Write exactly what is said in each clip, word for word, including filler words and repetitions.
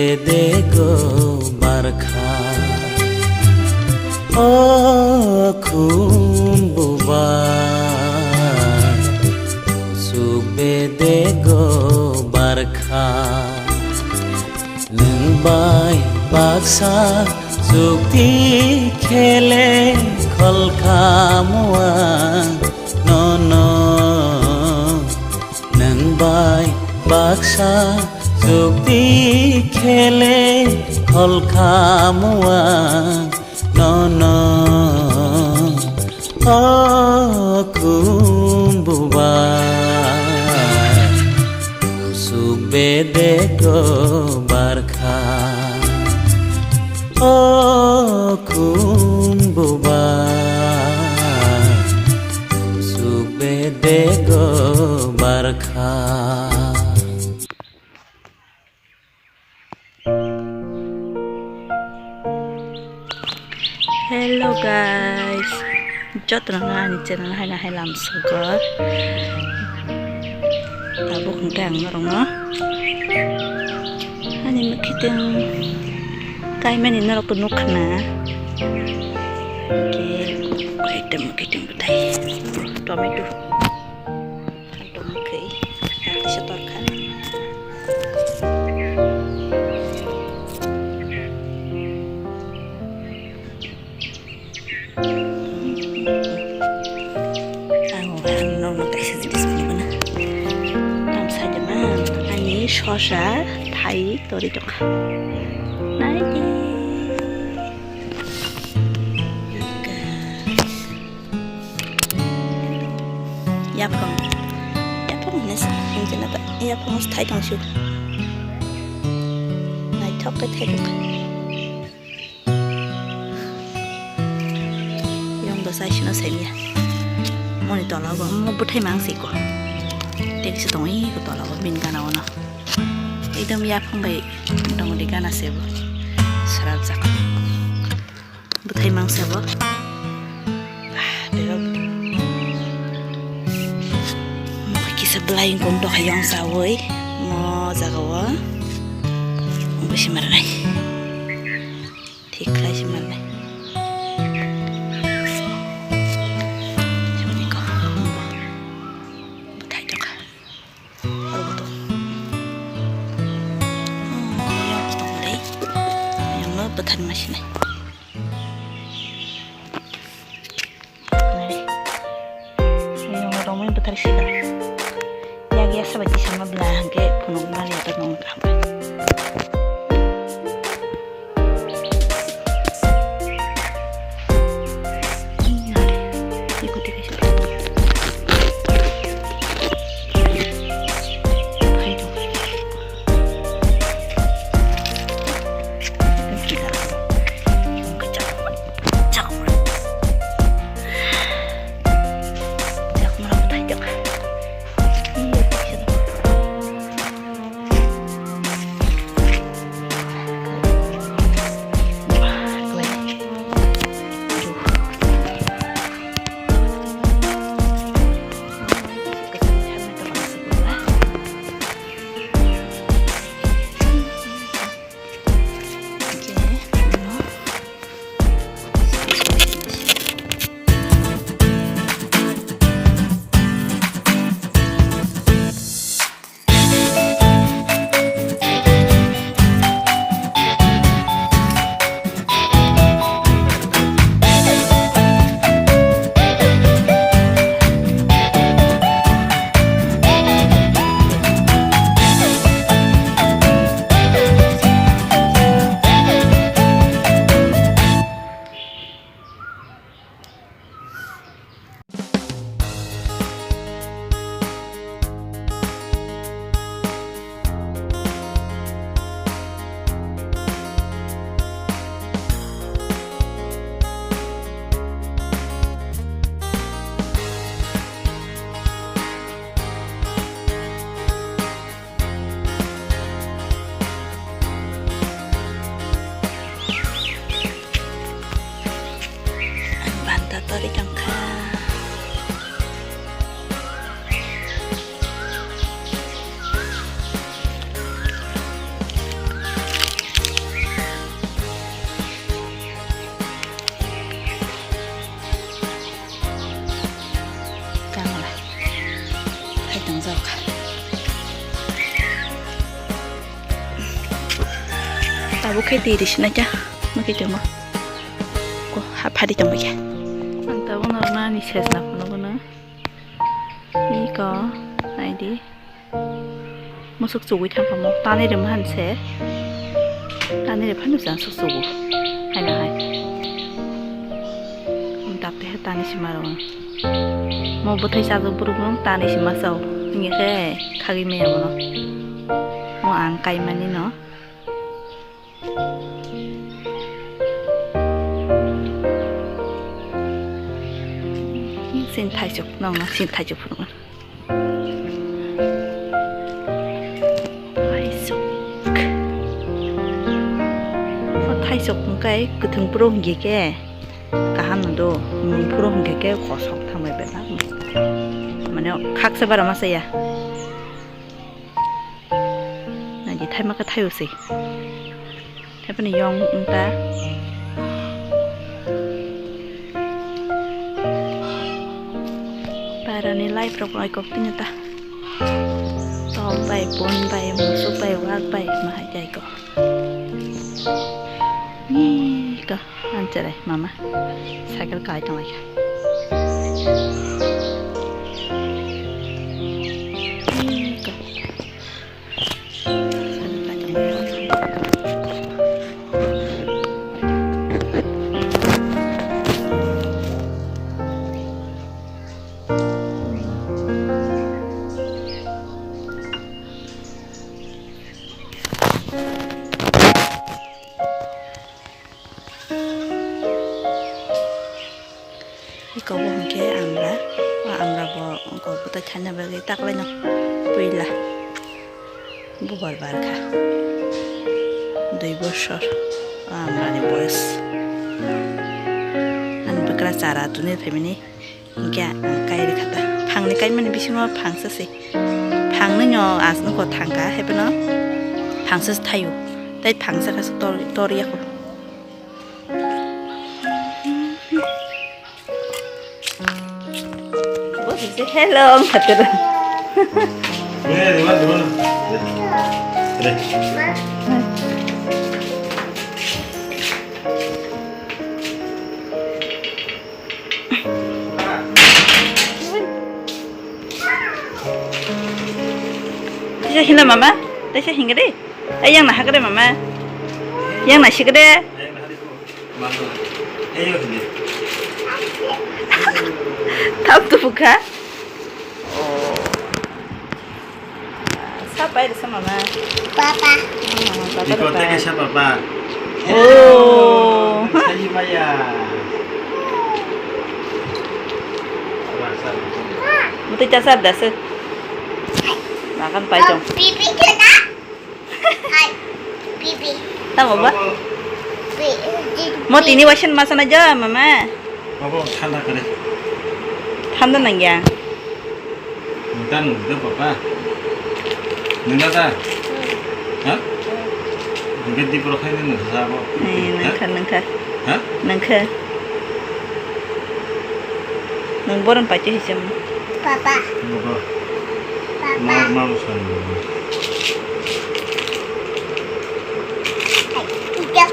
Bedego barkha, o khum bubar, suk bedego barkha. Nwng bai baksa chukti khele kholkhamu ang nono. Nwng bai baksa chukti khele kholkhamu ang nono, o khum bubar, suk bedego barkha, o khum bubar, suk bedego barkha. Hello guys, jotono ani channel haino hai lam sogor. Tabuk hwnkhe ang norokno ani mwkhitwng kaimani norokto nukha na. Hwnkhe koyekta mwkhitwng bwthai tomato. Tongkhe, kaisa torkha. Ang nokno kaisa jinis phunukna. Tamo side ma ani sosa thai tori tongkha. Naidi. Yaphang. Yaphang hinwi sa, hinwi na ta, yaphang thai tong sio. Naithok khe thai tong. Yang bwsai sino saimya. Moni tola bo, mo bwthai mang siko. Tek se tong i ko tola bo, bin gana ono. Ekdom yaphang bai, motamoti gana se bo. Sarap jak. Bwthai mangsa bo. Ah, berok. Kisa belai wngkong tokha yong sawi. Mo jaga o. Wngkhe si marnai. Thik khlai si marnai. Sini ko. Bwthai tokha. Aro bo to. Hmm, yang tong dei. Yang no bwthar ma sinai. Nai. Yang no rong bwthar sila. Yang ya sabai tisa ma bla hangke phunuk ma le to nong ka. Tabuk khe twi risi naikha, nukhi tongma. Ko, ha phari tongbaikha. Ang tabuk norokno ani sesna phunukgwno. Iko, naidi. Musuk chugwi thangkha mo. Tanwi rwma han se. Tanwi rw phano chwng suk chugo. Haino hai. Ang tapte he tanwi sima rw. Mo bwthai chajak borok no tanwi sima chao. Wngya khe khagwi maya bono. Mo ang kaimani no. Sin thaisuk, nongno sin thaisuk phunukgo. Thaisuk. O thaisuk hwnkhe kwthwng phuru hwnkhe khe kaham do, mung phuru hwnkhe khe kosok thangbai bai. Mane khaksa bara masa ya. Naidi thaima khe thaio se. Thaipani yong wngta. Barani life rok bai kok tini ta. Tok bai, bun bai, musuk bai, wak bai, mahai jai kok. Ni ka. Anchare mama cycle kai tong lai. Iko bo hwnkhe amra, o amra bo ongko bwtai thaina bagwi taklaino puila bubar barkha dui bosor o amrani boyos. Ani bwkra chara tuni phaimani. Hingke ang kai rikha ta. Phangni kaimani bisingo phangsa se. Phangni no asnuko thangka, haiphano phangsa se thaio. Tai phangsa kha se tor, tor yako. Bo se hello, ang khatir. Teisa hina mama, teisa hingkhe de. Ai yang nahakhe de mama. Yang nasikhe de. Tam tu bukha. Sa pai rwsa mama. Papa. Papa. Iko teke sa papa. Oh. Sayi maya. Muti chasar dasu. Makan pai chong. Pipi kita. Hai. Pipi. Tamo ba? Pi-, di-, mo tini wasin masana ja mama. Babo thanda kare. Thanda nangya. Nungta nungta papa. Nungta ta? Ha? Nungta di poro khai nungta sabo. Eh, nungkha, nungkha. Ha? Nungkha. Nung boron paite hisam. Papa. Babo. Papa. Ma, ma, ma, ma.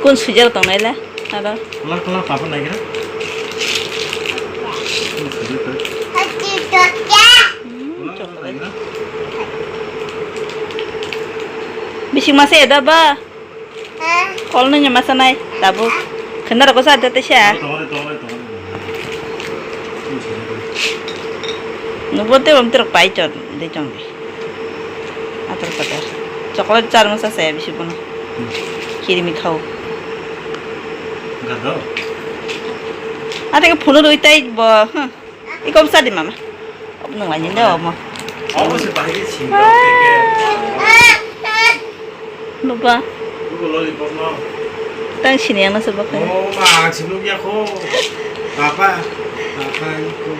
Kun sujal tong nai la? Aro. Kala, kala, papa nai kira. Kun sujal tong. Hmm, chocolate. Bising masa ada ba? Kol nanya masa nai, tabu. Kena rokok sa ada tesa. Tong, tong, tong, tong. Nubo te bom terok pai chon, de chon de. Atar patar. Chocolate char masa saya bisi bono. Hmm. Kirimi khao. Gado. Ate ke phunuk roi tai bo, huh. Ikom sa di mama. Nung ani ne omo. Omo se bahai ke sing. Baba. Buko lollipop no. Tang sini yang nasa bakal. Oh, ma, ang sinuk ya ko. Papa. Papa, iko.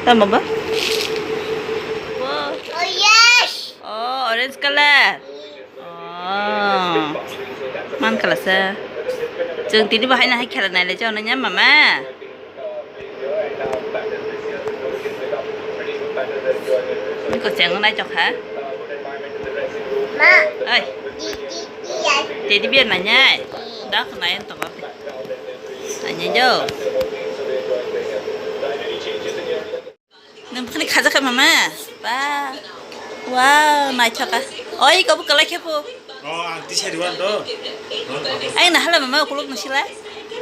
Tama ba? Oh, yes. Oh, orange color. Oh. Man kala sa. Chwng tini bo haino hai khela nailai chao nanya mama. Niko cheng nai chokha. Ma. Oi. Teddy bear nanya. Dak nai tongo. Nanya jo. Nang bukhani khajakha mama. Ba. Wow, naithoka. Oi, kobo kalai khe po. Oh, ang tisa riwan to. Ai na hala mama ukuluk no sila.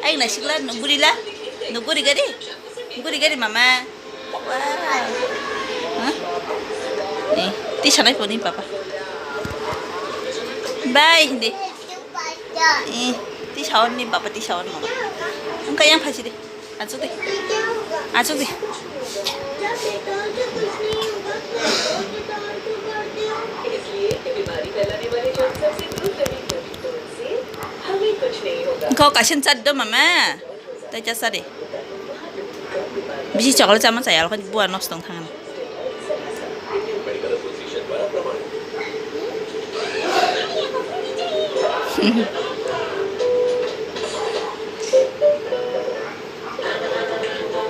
Ai na sila no gurila. No guri gari. Guri gari mama. Wow. Huh? Ni, tisa nai po ni papa. Bye hindi. Eh, tisa on ni papa tisa on mama. Ang kayang phasi de. Achuk di. Achuk di. Kau kasin chat do mama. Tai cha sari. Bisi chocolate chama chaya lokho bua nosto wng thangna.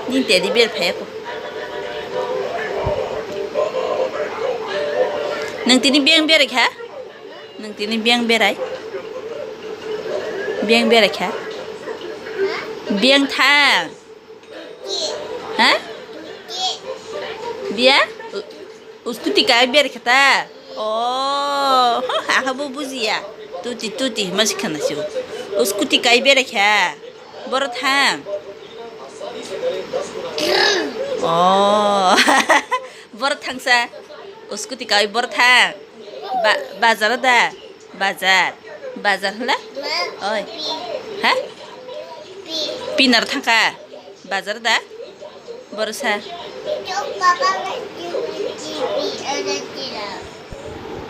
Ni teddy bear phai ako. Nang tini beng berai kha? Nang tini beng berai? Beng berai kha? Beng thang. Ha? Bia? U-, uskuti kai ber khata? Oh, ha, ha, bo bujiya. Tuti, tuti, mas khana siu. Uskuti kai ber kha? Boro thang. Oh. Boro thangsa. Uskuti kai boro thang. Ba-, bazar da? Bazar. Bazar hla? Oi. Ha? Pinar thangka. Bazar da? Boro sa.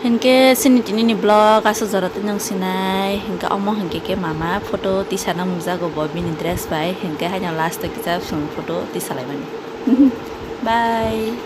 Hinkhe sini tini ni vlog aswk jora twi nang sinai. Hinkhe omo hinkhe khe mama photo tisana mungjago bo bini dress bai. Hinkhe haino last o kisa chwng photo tisalaimani. Bye.